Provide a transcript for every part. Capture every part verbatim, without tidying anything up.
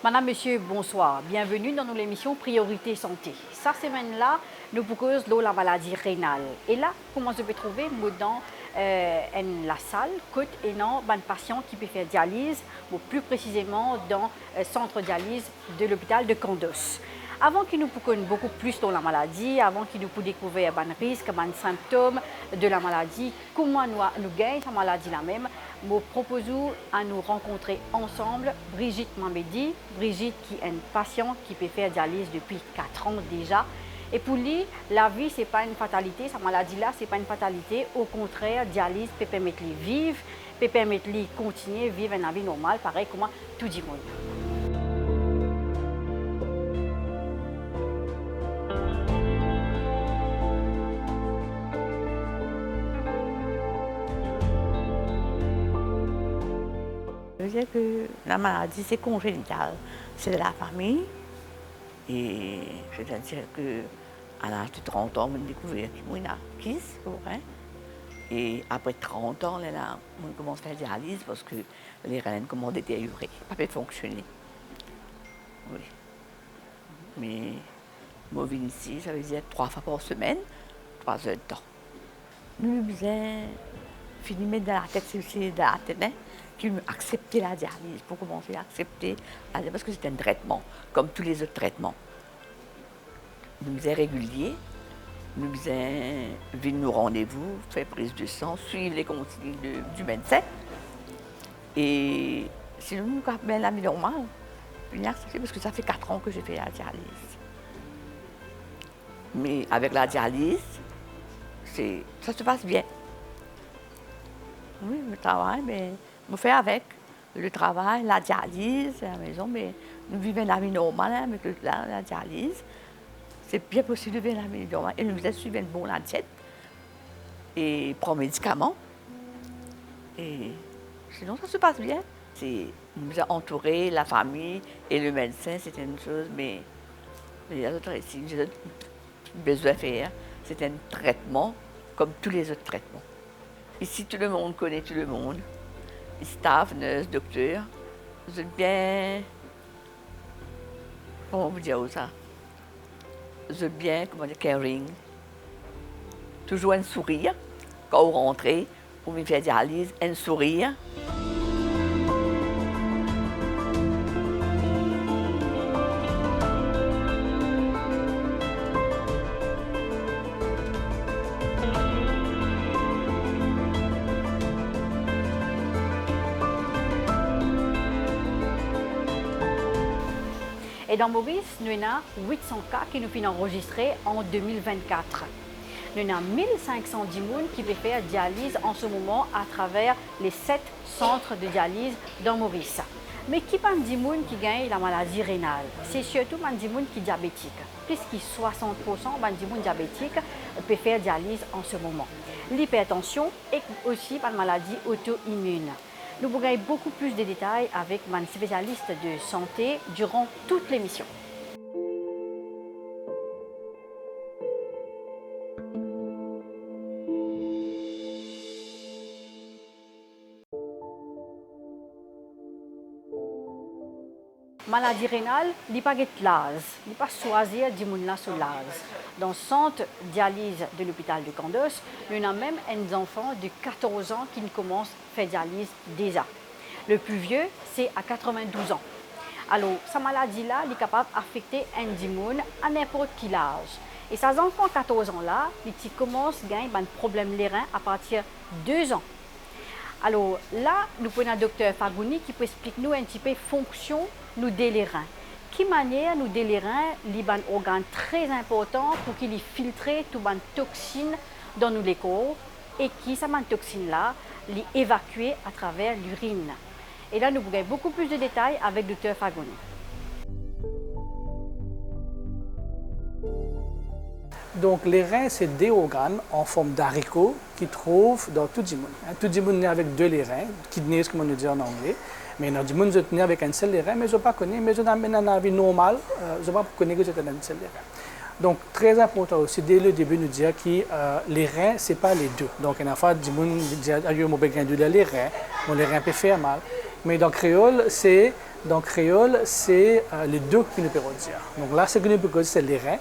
Madam, mesie, bonswar. Bienveni dan nou lemision Priorité Santé. Sa semenn la, nou pou koz lor lamaladi renal. E la, kouma zot pe trouve, mo dan, eh, enn lasal kot ena bann pasian ki pe fer dializ, bon, pli presizeman dan, eh, sant dializ de lopital de Kandos. Avan ki nou pou konn boukou plis lor lamaladi, avan ki nou pou dekouver bann risk, bann sinptom de lamaladi, kouma nou, nou gagn sa maladi la mem, mo propoz ou a nou rankontre ansam Brigitte Mamedi. Brigitte ki enn pasian ki pe fer dializ depi kat an deza. E pou li, lavi se pa enn fatalite, sa maladi la se pa enn fatalite, okontrer, dializ pe permet li viv, pe permet li kontigne viv enn lavi normal, parey kouma tou dimoun. Vedir ke lamaladi se konzenital, se dan lafami, e setadir ke a laz de trant an, mo dekouver ki mo ena kis, ou konpran, e apre trant an, lerla mo koumans fer dializ, parski lerin koumans deteryore, pa pe fonksione. Wi. Me mo vinn isi, savedir trwa fwa par semenn, trwa zertan. Nou bizin fini met dan latet, se, se dan latet, hein, ki nou aksepte ladializ, pou koumanse aksepte ladializ, parski se enn tretman, kom tou lezot tretman. Nou bizin regilie, nou bizin vinn nou randevou, fer priz de san, swiv le konsign de, di medsin. E sinon, nou kapav gagn lavi normal. Pou nou aksepte, parski sa fer kat an ke mo fer ladializ. Me avek ladializ, se, sa se pas bien. Wi, mo travay, me mo fer avek. Le travay, ladializ, lalmezon, me nou viv enn lavi normal, hein, avek le, la, ladializ. Se bien posib de viv enn lavi normal. E nou bizin swiv enn bon ladiet e pran medikaman. E sinon, sa se pas bien. Se, nou bizin antoure lafami e le medsin, se enn soz, me, me lezot, si lezot bizin fer, se enn tretman kom tou lezot tretman. Isi, tou lemonn kone tou lemonn. Staf, ners, dokter, zot bien, kouma pou dir ou sa? Zot bien, kouma dir, caring. Touzour enn sourir, kan ou rantre, ou vinn fer dializ, enn sourir. E dan Moris, nou ena wit san ka ki nou finn anrezistre an de mil vennkat. Nou ena mil sink san dimoun ki pe fer dializ an se moman atraver le set sant de dializ dan Moris. Me ki bann dimoun ki gagn lamaladi renal? Se sirtou bann dimoun ki diabetik. Plis ki swasant pour san bann dimoun diabetik pe fer dializ an se moman. Lipertansion ek osi bann maladi oto-imin. Nou pou gagn boukou plis de detay avek bann spesialis de sante diran tout lemision. Maladi renal, li pa get laz, li pa swazir dimoun la so laz. Dan sant dializ de lopital de Kandos, nou ena mem enn zanfan de katorz an ki koumans fer dializ deza. Le pli vie, se a katrevendouz an. Alor, sa maladi la, li kapav afekte enn dimoun a ninport ki laz. E sa zanfan katorz an la, li ti koumans gagn bann problem lerin apartir de zan. Alor, la, nou pou ena dokter Fagouni ki pou explik nou enn tipe fonksion nou de lerin. Ki manier nou de lerin, li bann organ tre inportan pou ki li filtre tou bann toxin dan nou lekor, e ki sa bann toxin la, li evakye atraver lirinn. E la, nou pou gagn boukou plis de detay avek Dokter Fagono. Donk, lerin, se de organn an form dariko ki trouv dan tou dimoun. Hein, tou dimoun ne avek de lerin, kidneys, kouma nou dir an angle, me ena dimoun, zot ne avek enn sel lerin, me zot pa kone, me zot amenn enn lavi normal, euh, zot pa kone ki zot ena enn sel lerin. Donk, tre inportan osi, de le debi, nou dir ki, euh, lerin, se pa le do. Donk, ena fwa, dimoun dir, "Ayo, mo pe gagn douler lerin, mo lerin pe fer mal." Me dan kreol, se, dan kreol, se, euh, le do ki nou pe rod dir. Donk la, seki nou pe koze, se lerin,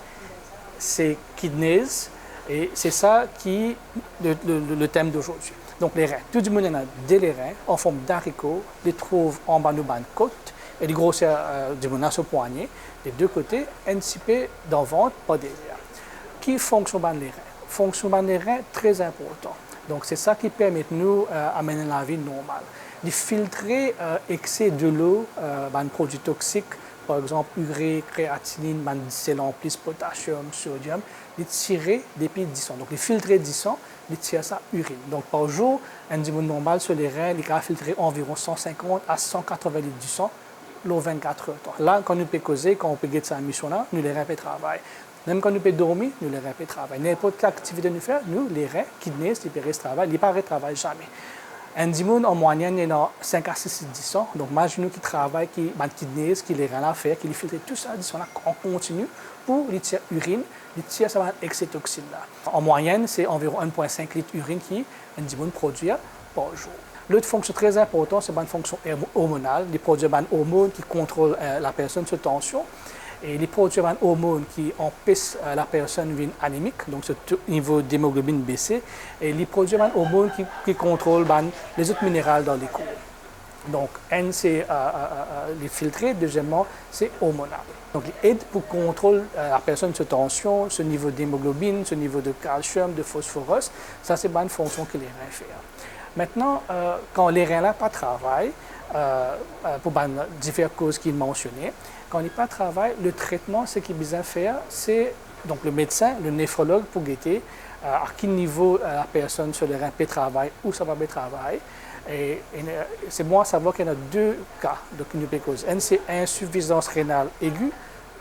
se kidneys, e se sa ki le, le, le, le tem dozordi. Donk, lerin. Tou dimoun ena de lerin, an form dariko, li trouv anba nou bann kot, e li groser, euh, dimoun la so pwagne, de de kote, enn tipe dan vant, par deryer. Ki fonksion bann lerin? Fonksion bann lerin, tre inportan. Donk, se sa ki permet nou, euh, amenn lavi normal. Li filtre, euh, ekse delo, euh, bann prodwi toksik, par exanp, ire, kreatininn, bann sel an plis, potasiom, sodiom, li tire depi disan. Donk, li filtre disan, li tir sa irin. Donk, par zour, enn dimoun normal, so lerin, li kapav filtre anviron san sinkant a san katrovin lit disan lor vinn-kat er tan. La, kan nou pe koze, kan ou pe get sa emision la, nou lerin pe travay. Mem kan nou pe dormi, nou lerin pe travay. Ninport ki aktivite nou fer, nou lerin, kidneys, li pe res travay, li pa aret travay zame. Enn dimoun, an mwayenn, li ena sink a sis lit disan. Donk, imazinn ou ki travay ki bann kidneys, ki lerin la fer, ki li filtre tou sa disan la an kontini pou li tir irin, li tir sa bann ekse toksinn la. An mwayenn, se anviron enn pwin sink lit irin ki enn dimoun prodwir par zour. Lot fonksion tre inportan, se bann fonksion ermo-, ormonal. Li prodwir bann ormonn ki kontrol, eh, lapersonn so tansion. E li prodwir bann ormonn ki anpes, eh, lapersonn vinn anemik, donk so to-, nivo demoglobinn bese. E li prodwir bann ormonn ki, ki kontrol bann lezot mineral dan lekor. Donk, enn se, eh, eh, eh, eh, li filtre, dezieman, se ormonal. Donk, li ed pou kontrol, eh, lapersonn so tansion, so nivo demoglobinn, so nivo de kalsiom, de fosforos. Sa se bann fonksion ki lerin fer. Mintnan, eh, kan lerin la pa travay, eh, eh, pou bann difer koz ki mansione, kan li pa travay, le tretman, seki bizin fer, se, donk, le medsin, le nefrolog pou gete, eh, a ki nivo, eh, lapersonn so lerin pe travay ou sa pa pe travay. E, e, eh, se bon a savwar ki ena de ka, donk, nou pe koz. Enn se insifizans renal egi,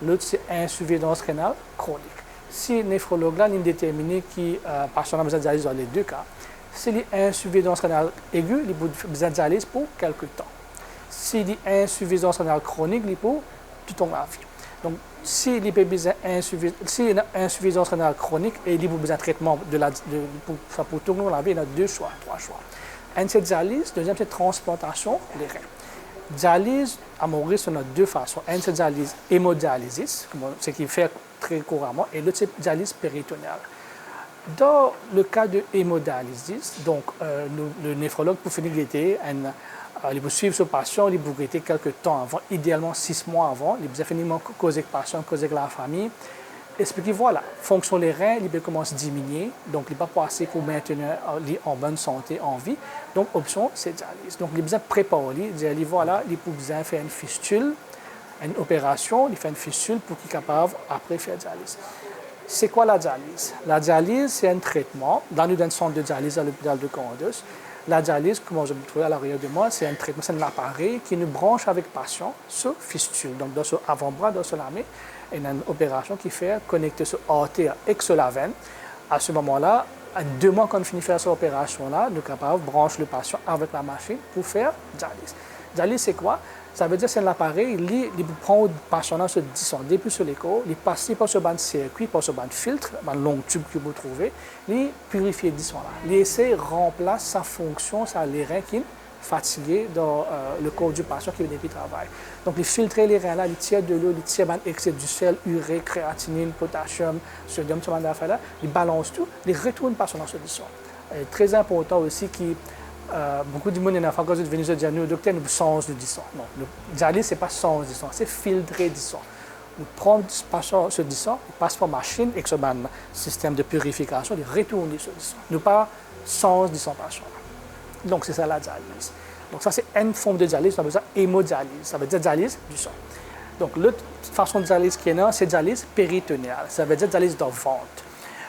lot se insifizans renal kronik. Si nefrolog la, li determine ki, eh, pasian la bizin dializ dan le de ka, si li insifizans renal egi, li pou bizin dializ pou kelke tan. Si li insifizans renal kronik, li pou toutlong lavi. Donk, si li pe bizin insifi-, si ena insifizans renal kronik e li pou bizin tretman de la, de, pou, sa pou toutlong lavi, ena de swa, trwa swa. Enn se dializ, deziem se transplantasion lerin. Dializ, a Moris, ena de fason. Enn se dializ emodializis, kouma, seki fer tre kouraman, e lot se dializ peritonial. Dan le ka de emodializis, donk, eh, nou, le nefrolog pou fini gete enn, eh, li pou swiv so pasian, li pou gete kelke tan avan, idealman sis mwa avan, li bizin fini koze ek pasian, koze ek lafami, explike, vwala, fonksion lerin, li pe koumans diminie, donk li pa pou ase pou mintni, eh, li an bonn sante, an vi, donk opsion, se dializ. Donk li bizin prepar li, dir li, vwala, li pou bizin fer enn fistil, enn operasion, li fer enn fistil pou ki kapav apre fer dializ. Se kwa ladializ? Ladializ, se enn tretman. La nou dan enn sant de dializ a lopital de Cardos. Ladializ, kouma zot trouve a larier de mwa, se enn tretman, se enn laparey ki nou brans avek pasian so fistil. Donk, dan so avanbra, dan so lame, ena enn operasion ki fer konekte so arter ek so lavenn. A se moman la, de mwa kan nou fini fer sa operasion la, nou kapav brans le pasian avek lamasinn pou fer dializ. Dializ, se kwa? Savedir se enn laparey, li, li pou pran pasian la so disan depi so lekor, li pas li par so bann sirkwi, par so bann filtre, bann long tib ki pou trouve, li pirifie disan la. Li esey ranplas sa fonksion, sa lerin ki fatige dan, eh, le kor di pasian ki nepli travay. Donk, li filtre lerin la, li tir delo, li tir bann ekse disel, ire, kreatininn, potasiom, sodiom, sa bann zafer la, li balans tou, li retourn pasian la so disan. E tre inportan osi ki, eh, boukou dimoun, ena fwa kan zot vini, zot dir nou, "Dokter, nou sanz nou disan." Non, nou, dializ, se pa sanz disan, se filtre disan. Nou pran pasian so disan, li pas par masinn ek so bann sistem de pirifikasion, li retourn li so disan. Nou pa sanz disan pasian la. Donk, se sa ladializ. Donk, sa se enn form de dializ, nou apel sa emodializ. Savedir dializ disan. Donk, lot fason dializ ki ena, se dializ peritonial. Savedir dializ dan vant.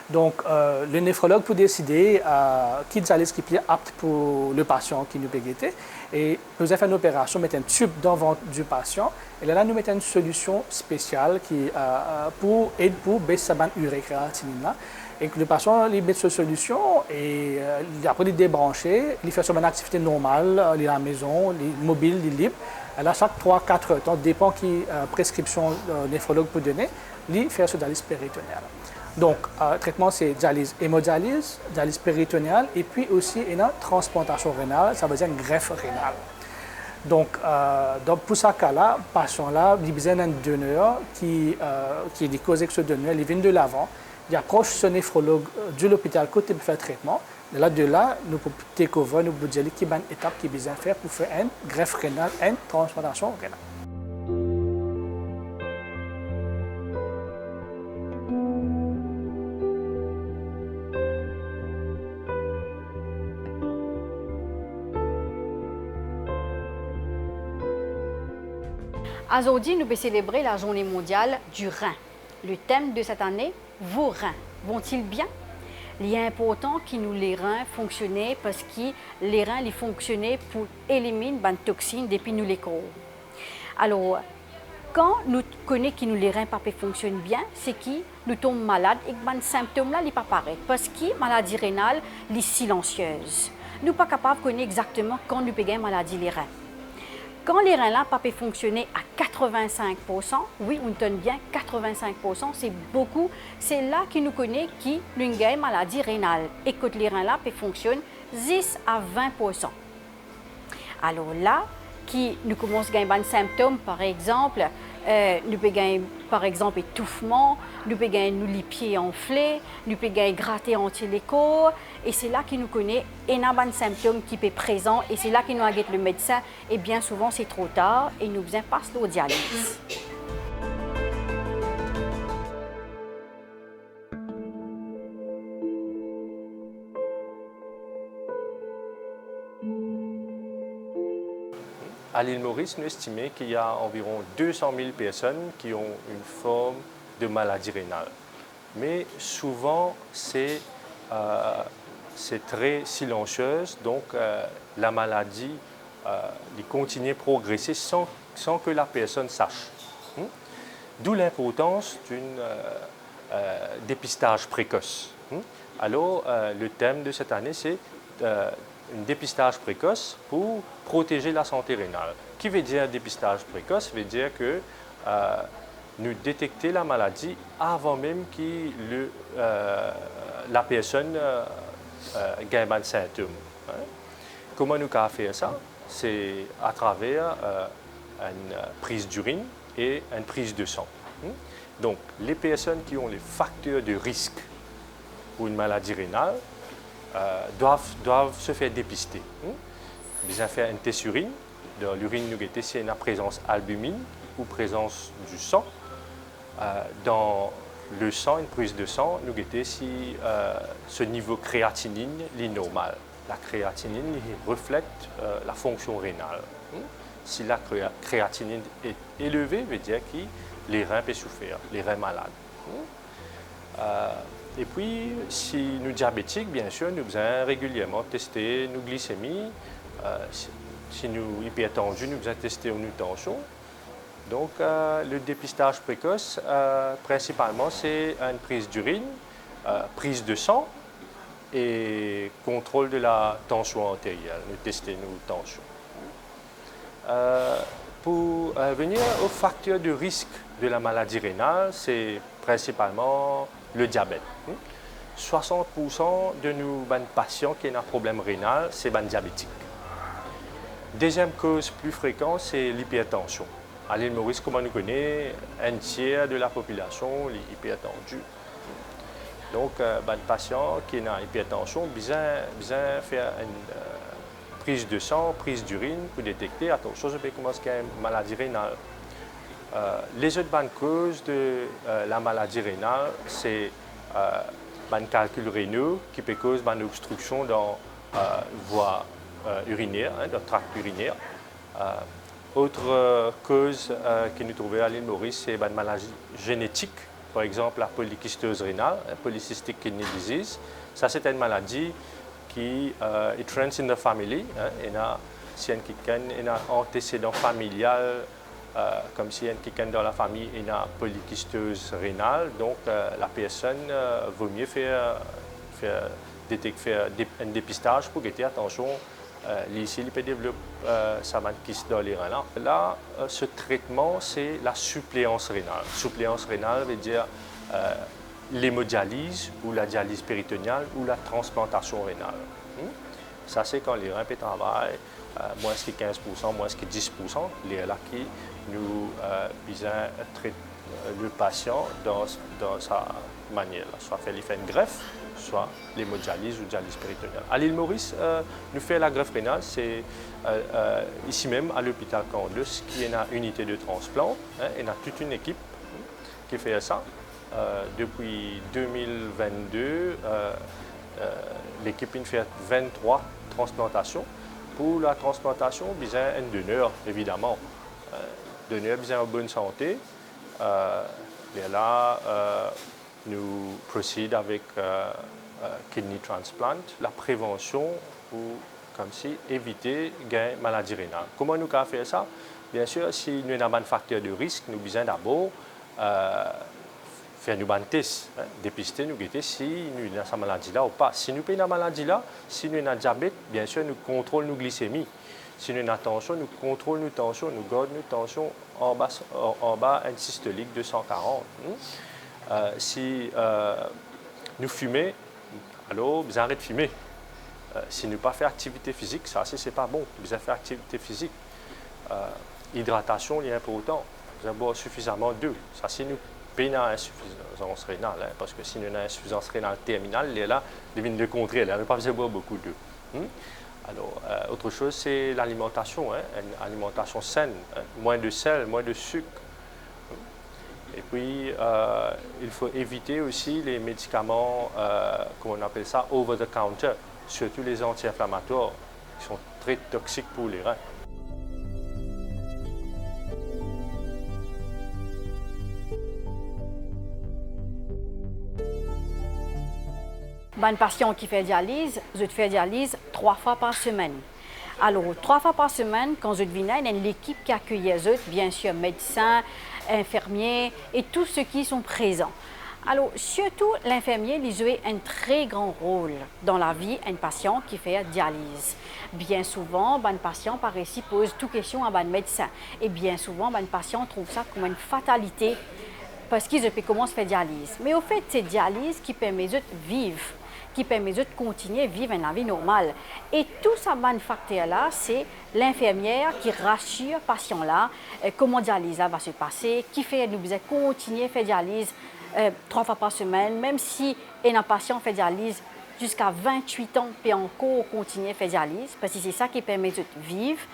Donk, eh, le nefrolog pou deside, eh, ki dializ ki pli apt pou le pasian ki nou pe gete. E nou bizin fer enn operasion, met enn tib dan vant di pasian. E lerla nou met enn solision spesial ki, eh, eh, pou ed pou bes sa bann ire kreatininn la. E le pasian, li met so solision e, eh, li, apre li debranse, li fer so bann aktivite normal, eh, li lamezon, li mobil, li lib. E la, sak trwa, kat er tan, depan ki, eh, preskripsion, eh, nefrolog pou done, li fer so dializ peritoneal. Donk, eh, tretman se dializ emodializ, dializ peritoneal, epi osi ena transplantasion renal, savedir enn gref renal. Donk, eh, donk pou sa ka la, pasian la, li bizin enn doner ki, eh, ki li koz ek so doner, li vinn delavan, li apros so nefrolog, eh, di lopital kot li pe fer tretman. Lerla de la, nou pou take over, nou pou dir li ki bann etap ki bizin fer pou fer enn gref renal, enn transplantasion renal. Azordi, nou pe selebre la Zourne Mondial di Rin. Le tem de set ane, vos reins vont-ils bien? Li inportan ki nou lerin fonksione, parski lerin li fonksione pou eliminn bann toksinn depi nou lekor. Alor, kan nou kone ki nou lerin pa pe fonksionn bien, se ki nou tom malad ek bann sintom la li pa paret, parski maladi renal li silansiez. Nou pa kapav kone exakteman kan nou pe gagn maladi lerin. Kan lerin la pa pe fonksione a katrevinsenk poursan, wi, ou tann bien, katrevinsenk poursan, se boukou, se la ki nou kone ki nou gagn maladi renal, e kot lerin la pe fonksionn zis a vin poursan. Alor la, ki nou koumans gagn bann sintom, par exanp, eh, nou pe gagn, par exanp, etoufman, nou pe gagn nou lipie anfle, nou pe gagn grate antie lekor, e se la ki nou kone ena bann sintom ki pe prezan, e se la ki nou al get lemedsin, e bien souvan se tro tar, e nou bizin pas lor dializ. À l'île Maurice, nous estimons qu'il y a environ deux cent mille personnes qui ont une forme de maladie rénale. Mais souvent, c'est, euh, c'est très silencieux, donc, euh, la maladie, euh, elle continue de progresser sans, sans que la personne sache. Hmm? D'où l'importance d'une, euh, euh, dépistage précoce. Hmm? Alors, euh, le thème de cette année, c'est, euh, un dépistage précoce pour protéger la santé rénale. Qui veut dire dépistage précoce? Veut dire que, euh, nous détecter la maladie avant même que le, euh, la personne, euh, euh, gagne un symptôme. Hein? Comment nous pouvons faire ça? C'est à travers, euh, une, euh, prise d'urine et une prise de sang. Hmm? Donc, les personnes qui ont les facteurs de risque pour une maladie rénale, euh, doivent, doivent se faire dépister. Hmm? Bizin fer enn test urine. Dan lurinn, nou gete si ena prezans albumine ou prezans du sang. Euh, dans le sang, une prise de sang, nou gete si, euh, so nivo kreatininn li normal. La créatinine, li reflèt, euh, la fonction rénale. Hmm? Si la créa-, créatinine est élevée, veut dire que les reins peuvent souffrir, les reins malades. Hmm? Euh, et puis, si nous diabétiques, bien sûr, nous besoin régulièrement tester nos glycémies, euh, si, si nous hypertendus, nous besoin tester nos tensions. Donc, euh, le dépistage précoce, euh, principalement, c'est une prise d'urine, euh, prise de sang et contrôle de la tension artérielle. Nous testons nos tensions. Euh, pour, euh, venir aux facteurs de risque de la maladie rénale, c'est principalement le diabète. Soixante pour cent de nou bann pasian ki ena problem renal, se bann diabetik. Deziem koz pli frekan, se lipertansion. A Lil Moris, kouma nou kone, enn tier de la popilasion li ipertandi. Donk, euh, bann pasian ki ena ipertansion bizin, bizin fer enn, euh, priz de san, priz dirinn pou detekte, atansion, zot pe koumans gagn maladi renal. Euh, lezot bann koz de, euh, lamaladi renal, se, euh, bann kalkil reno ki pe koz bann obstriksion dan, euh, vwa, euh, iriner, hein, dan trak iriner. Euh, ot, euh, koz, euh, ki nou trouve a Lil Moris, se bann maladi zenetik. Par exanp, la polykystosis rénale, hein, polycystic kidney disease, sa se enn maladi ki, euh, it runs in the family, hein, ena, si enn kikenn ena antesedan familial, euh, koumsi enn kikenn dan lafami ena polykystosis rénale, donk, euh, la personn, euh, vo mie fer, fer detek-, fer dep-, enn depistaz pou gete, atansion, euh, li osi, li pe devlop, euh, sa bann kis dan lerin la. La, euh, so tretman, se la sipleans renal. Sipleans renal ve dir, euh, lemodializ ou la dializ peritonial ou la transplantasion renal. Hmm? Sa se kan lerin pe travay, euh, mwins ki kinz pou san, mwins ki dis pou san, lerla ki nou, euh, bizin tret, euh, le pasian dan, dan sa manier la, swa fer li fer enn gref, swa lemodializ ou dializ peritonial. A Lil Moris, euh, nou fer lagref renal, se, euh, euh, isi mem a lopital Candos ki ena inite de transplan, hein, ena tout enn ekip, hmm, ki fer sa. Euh, depi de mil vennde, euh, euh, lekip inn fer venntrwa transplantasion. Pou la transplantasion, bizin enn doner, evidaman. Euh, doner bizin an bonn sante. Euh, lerla, euh, nou proceed avek, euh, euh, kidney transplant. Laprevansion pou, koumsi, evite gagn maladi renal. Kouma nou kapav fer sa? Biensir, si nou ena bann fakter de risk, nou bizin dabor, euh, fer nou bann tes, hein, depiste nou, gete si nou ena sa maladi la ou pa. Si nou pena maladi la, si nou ena diabet, biensir, nou kontrol nou glisemi. Si nou ena tansion, nou kontrol nou tansion, nou gard nou tansion anba, anba enn sistolik de san karant, hmm? Euh, si, euh, nou fime, alor bizin aret fime. Euh, si nou pa fer aktivite fizik, sa osi se pa bon, bizin fer aktivite fizik. Euh, idratasion, li inportan, bizin bwar sifizaman dilo. Sa, si nou pena insifizans renal, hein, parski si nou ena insifizans renal terminal, lerla, li vinn lekontrer, lerla nou pa bizin bwar boukou dilo. Hmm? Alor, euh, autre chose, c'est l'alimentation, hein, une alimentation saine, hein, moins de sel, moins de sucre. Et puis, euh, il faut éviter aussi les médicaments, euh, comment on appelle ça, over the counter, surtout les anti-inflammatoires, qui sont très toxiques pour les reins. Bann pasian ki fer dializ, zot fer dializ trwa fwa par semenn. Alor, trwa fwa par semenn, kan zot vinn la, ena enn lekip ki akeyir zot, biensir medsin, infermie e tou seki son prezan. Alor, sirtou linfermie, li zwe enn tre gran rol dan lavi enn pasian ki fer dializ. Bien souvan, bann pasian pa resi poz tou kestion a bann medsin. E bien souvan, bann pasian trouv sa kouma enn fatalite, parski zot pe koumans fer dializ. Me anfet, se dializ ki permet zot viv, ki permet zot kontigne viv enn lavi normal. E tou sa bann fakter la, se linfermier ki rasir pasian la, eh, kouma dializ la va se pase, kifer nou bizin kontigne fer dializ, eh, trwa fwa par semenn, mem si ena pasian fer dializ ziska vintwit an pe ankor kontigne fer dializ, parski se sa ki permet zot viv.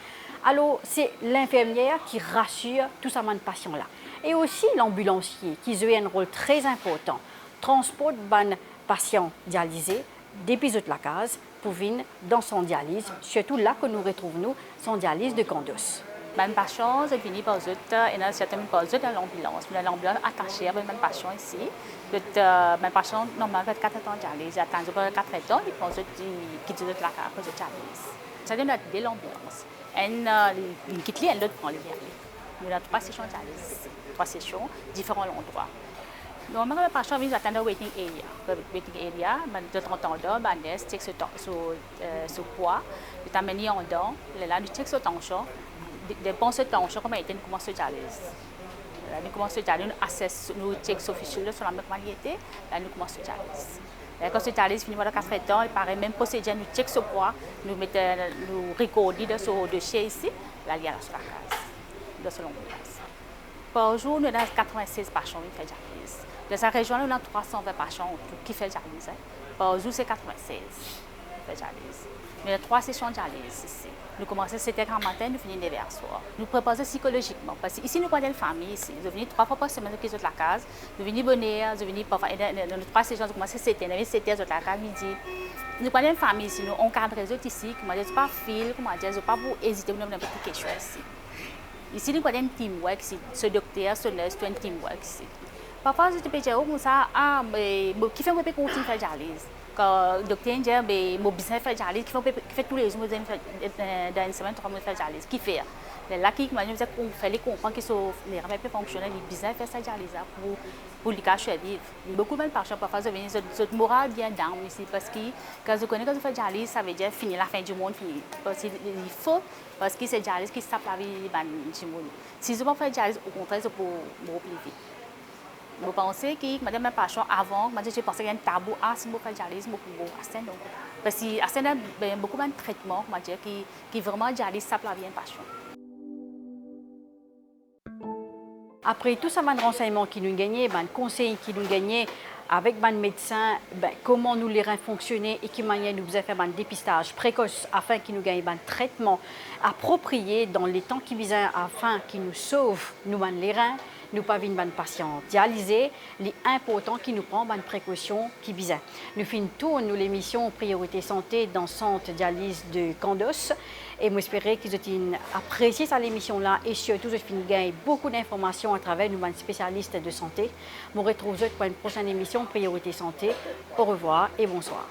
Alor, se linfermier ki rasir tou sa bann pasian la. E osi lanbilansie ki zwe enn rol tre inportan, transport bann pasian dialize depi zot lakaz pou vinn dan sant dializ, sirtou la kot nou retrouv nou, sant dializ de Candos. Bann pasian, zot vini par zot, ena sertin vinn par zot dan lanbilans. Nou ena lanbilans atase avek bann pasian isi. Zot, eh, bann pasian, normalman, fer kat-, kat-, kat-, dializ, atann zot kat-, kat-, li pran zot, li kit zot lakaz pou zot dializ. Sa donn de lanbilans. Enn, eh, li, li kit li, enn lot pran li, li ale. Nou ena trwa sesion dializ, trwa sesion, diferan landrwa. Normalman, kan bann pasian vini, zot atann dan waiting area. Waiting area, bann, zot antandan, bann nurse, check so tan-, so, eh, so pwa, zot amenn li andan, lerla nou check so tansion, de-, depan so tansion, kouma li ete, nou koumans so dializ. Lerla nou koumans so dializ, nou assess, nou check so fistule, so lame kouma li ete, la nou koumans so dializ. Lerla kan so dializ fini pandan kat-, kat-, li pare mem prosedir, nou check so pwa, nou met, eh, nou rekord li dan so dosie isi, la li al so lakaz, dan so lanbilans. Par zour, nou ena katrevintsez pasian vinn fer dializ. Dan sa rezion la, nou ena trwa san vin pasian antou ki fer dializ, en. Par zour, se katrevintsez ki fer dializ. Nou ena trwa sesion dializ isi. Nou koumanse set er gramatin, nou fini nef er swar. Nou prepar zot sikolozikman, parski isi nou pran enn fami isi. Zot vini trwa fwa par semenn, zot kit zot lakaz, zot vini boner, zot vini parfwa, e dan, dan, dan trwa sesion, zot koumanse set er, nou vini set er zot lakaz, midi. Nou pran enn fami isi, nou ankadre zot isi, koumadir zot pa feel, koumadir zot pa pou ezite pou donn ninport ki keswaz isi. Isi, nou krwar enn teamwork isi, so dokter, so nurse, tou enn teamwork isi. Parfwa zot pe dir, oh, koumsa, ah, me, bon, kifer mo pe kontign fer dializ? Kan dokter inn dir, be, mo bizin fer dializ, kifer mo pe, kifer toulezour mo bizin fer, eh, dan enn semenn, trwa mo fer dializ? Kifer? Lerla ki, mo bizin fer li konpran ki so lerin pa pe fonksione, li bizin fer sa dializ la pou, pou li kapav sirviv. Boukou bann pasian, parfwa, zot vini, zot, zot moral bien down isi, parski kan zot kone kan zot fer dializ, savedir fini, lafin dimond fini. Parski li, li fo, parski se dializ ki sap lavi bann dimoun. Si zot pa fer dializ, okontrer, zot pou mouri pli vit. Mo panse ki, kouma dir, bann pasian avan, kouma dir, ti panse ki enn tabou, ah, si mo fer dializ, mo pou mouri. Aster non. Parski aster ena, be, boukou bann tretman, kouma dir, ki, ki vreman dializ sap lavi enn pasian. Apre tou sa bann ransegnman ki nou gagne, bann konsey ki nou gagne avek bann medsin, be, kouma nou lerin fonksione e ki manier nou bizin fer bann depistaz prekos afin ki nou gagn bann tretman apropriye dan letan ki bizin, afin ki nou sov nou bann lerin, nou pa vinn bann pasian dialize, li inportan ki nou pran bann prekosion ki bizin. Nou finn tourn nou lemision Priorité Santé dan sant dializ de Kandos, e mo espere ki zot inn apresie sa lemision la, e sirtou zot finn gagn boukou dinformasion atraver nou bann spesialis de sante. Mo retrouv zot pou enn prosenn emision Priorité Santé. Orevwar e bonswar.